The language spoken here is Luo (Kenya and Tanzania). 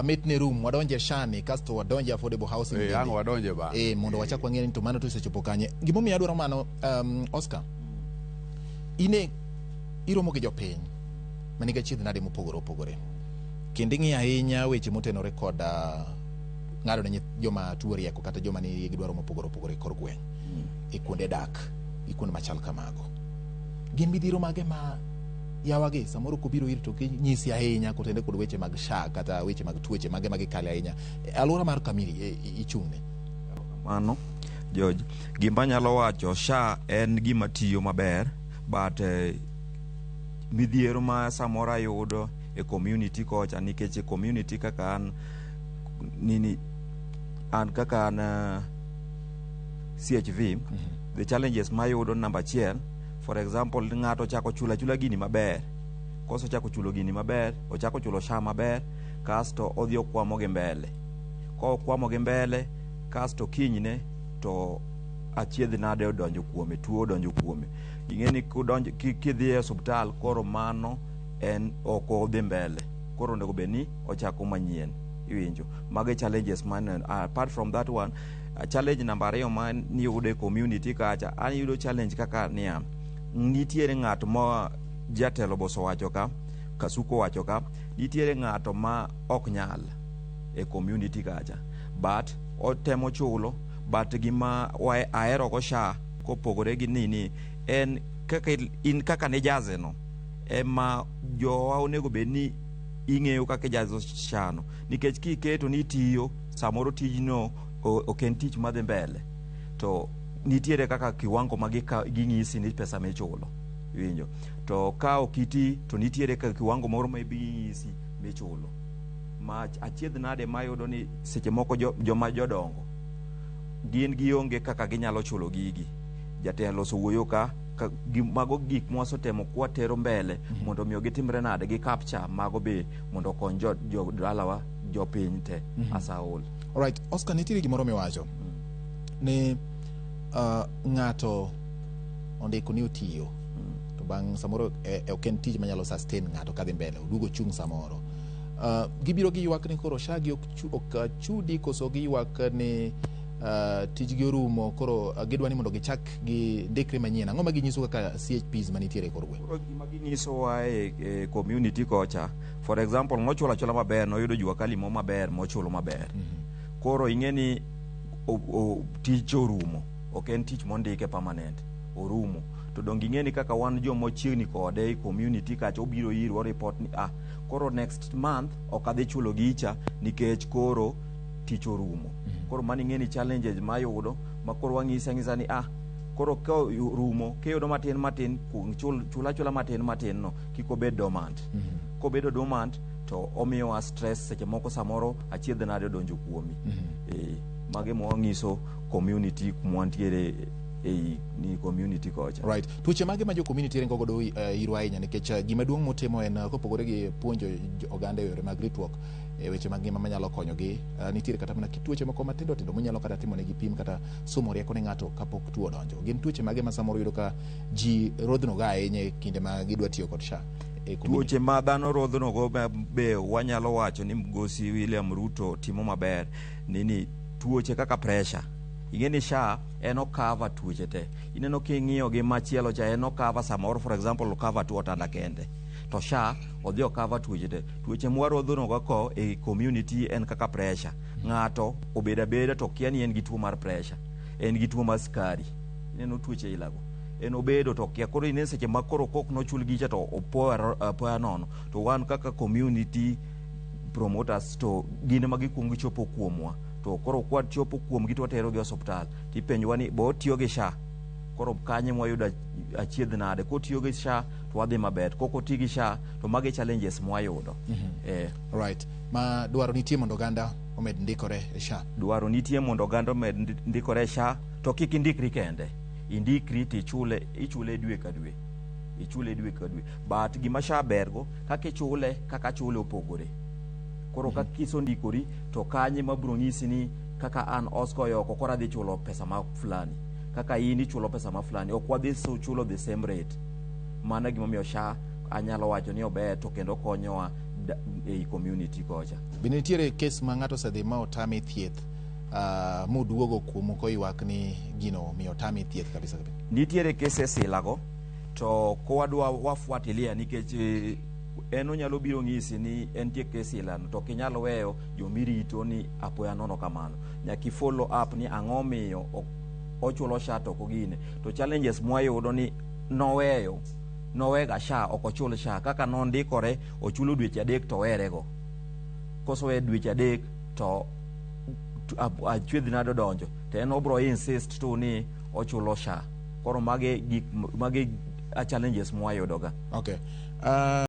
Mit ne room wadonje shani kasto wadonje affordable housing bende. Ang' wadonje ba. Mondo wachak wang'e ni to mano to osechopo kanye. Gimomiyo adwaro mano, Oscar, ine iromo gi jopiny manigi achiedh nade mopogore opogore kendo ing'iyo ahinya weche motenore kod ng'ado ne joma tuo rieko kata joma nigi dwaro mopogore opogore e kor gweng' e kuonde dak gi kuonde machal kamago. Gin midhiero mage ma yawagi samoro kobiro ir to ginyisi ahinya kotende kod weche mag SHA kata weche mag tuoche mage ma gikale ahinya e alwora mar kama ichung'ne? Mano George, gima anyalo wacho, SHA en gima tiyo maber, but midhiero ma samoro ayudo e community kocha, nikech e community kaka an nini, an kaka an CHV, the challenges mayudo number achiel, for example, ng'ato ochako chulo achula gini maber, kosechako chulo gini maber, ochako chulo SHA maber, kasto odhi okwamo gi mbele. Kokwamo gi mbele, kasto kinyne to achiedh nade odonjo kuome, tuo odonjo kuome. Ing'e ni kidhi e osuptal, koro mano en ok odhi mbele. Koro onego bed ni ochako manyien. Iwinjo? Mago e challenges maneno. Apart from that one, challenge namba ariyo ma niyudo e community kacha, an yudo challenge kaka niya, nitiere ng'at ma jatelo boso wacho ka, Kasuku owacho ka, nitiere ng'ato ma ok nyal e community kacha, but otemo chulo, but gima ahero go SHA kopogore gi nini en kaka in kaka nijaze no ema jowa onego bed ni ing'eyo kaka ijazo SHA no, nikech kiketo ni itiyo samoro tijno ok en tich madhi mbele, to nitiere kaka kiwango ma ging'isi ni pesa michulo, iwinjo? To ka ok iti to nitiere ka kiwango moro ma ibing'isi michulo. Ma achiedh nade mayudo ni seche moko joma jodongo gin gionge kaka ginyalo chulo gigi. Jatelo osewuoyo ka, mago gik mwasetemo kwatero mbele mondo omiyo gitimre nade, gi capture mago be mondo okony jo dalawa, jopiny te as a whole. Alright, Oscar, nitiere gimoro miwacho ni ng'ato ondiko ni otiyo to bang' samoro ok en tich manyalo sustain ng'ato kadhi mbele, oduogo chung' samoro gibiro giywak ni koro SHA gi ok chudi, koso giywak ni tijgi orumo, koro gidwa ni mondo gichak gindikre manyien. Ang'o ma ginyiso kaka CHPs manitiere e kor gweng'? Koro gima ginyisowa e community kocha, for example, ngochulo achula maber, noyudo jua kali mo maber mochulo maber. Koro ing'e ni tich orumo, ok en tich mondike permanent, orumo. To donge ing'e ni kaka wan joma ochiegni kode e community kacha, obiro irwa report ni koro next month ok adhi chulo gicha nikech koro tich orumo. Koro mano ing'e ni challenges mayudo ma koro wang'ise ang'isa ni koro ka orumo kiyudo matin matin, chul achula matin matin no, kik obed dormant. Kobedo dormant to omiyowa stress, seche moko samoro achiedh nade odonjo kuomi. Mago ema wang'iso community kuma wantiere ei ni community kocha. Right. Tuoche mage ma jo community ringo godo irwa ahinya? Nikech gima duong' mutimo en kopogore gi puonjo oganda e yore mag ritruok e weche mag ngima manyalo konyogi, nitiere kata mana tuoche moko matindo tindo munyalo kata timo negi pim kata somo rieko ne ng'ato kapok tuo odonjo. Gin tuoche mage ma samoro yudo ka ji rodhno ga ahinya e kinde ma gidwa tiyo kod SHA e community? Tuoche ma dhano rodhnogo be wanyalo wacho ni Mgosi William Ruto timo maber nini, tuoche kaka pressure. Ing'e ni SHA en okava tuoche te. Ineno king'iyo gi machielo cha, en okava samoro, for example, okava tuo otanda kende, to SHA odhi okava tuoche te. Tuoche mwarodhonogo ko e community en kaka pressure. Ng'ato obedo abeda to kia ni en gi tuo mar pressure, en gi tuo mar sukari. Ineno tuoche ilago en obedo to kia. Koro ineno seche ma koro kok nochul gicha to opoya apoya nono, to wan kaka community promoters to gin ema gikuongo gichopo kuomwa, to koro kwachopo kuomgi to waterogi e osuptal, tipenjowa ni bo otiyo gi SHA. Koro kanye mwayudo achiedh nade? Kotiyo gi SHA to wadhi maber, kok oti gi SHA to magi challenges mwayudo. Right. Ma dwaro nitie mondo oganda omed ndikore e SHA. Dwaro nitie mondo oganda omed ndikore e SHA, to kik indikri kende, indikri tichule, ichule dwe ka dwe, ichule dwe ka dwe. But gima SHA bergo, kaka ichule, kaka chule opogore. Koro ka kisondikori to kanye mabiro nyisi ni kaka an Oscar Oyoko koro adhi chulo pesa ma fulani, kaka in ichulo pesa ma fulani, ok wadhi chulo the same rate. Mano e gimomiyo SHA anyalo wacho ni ober to kendo konyowa. Ei community kocha. Be nitiere kes ma ng'ato osedhi ma otame thieth moduogo kuomu koywak ni gino omiyo otame thieth kabisa kabisa? Nitiere cases ilago to kowadwa wafuatilia nikech en onyalo biro ng'isi ni entie kes ilano to ok inyal weyo jomirito ni apoya nono kamano. Nyaka i follow up ni ang'o miyo ochulo SHA to ok ogine. To challenges mwayudo ni noweyo nowega SHA ok ochul SHA kaka nondikore ochulo dweche 3 to owerego. Kosewe dweche 3 to achiedh nade odonjo to en obro insist tu ni ochulo SHA. Koro mage gik mage a challenges mwayudoga. Okay.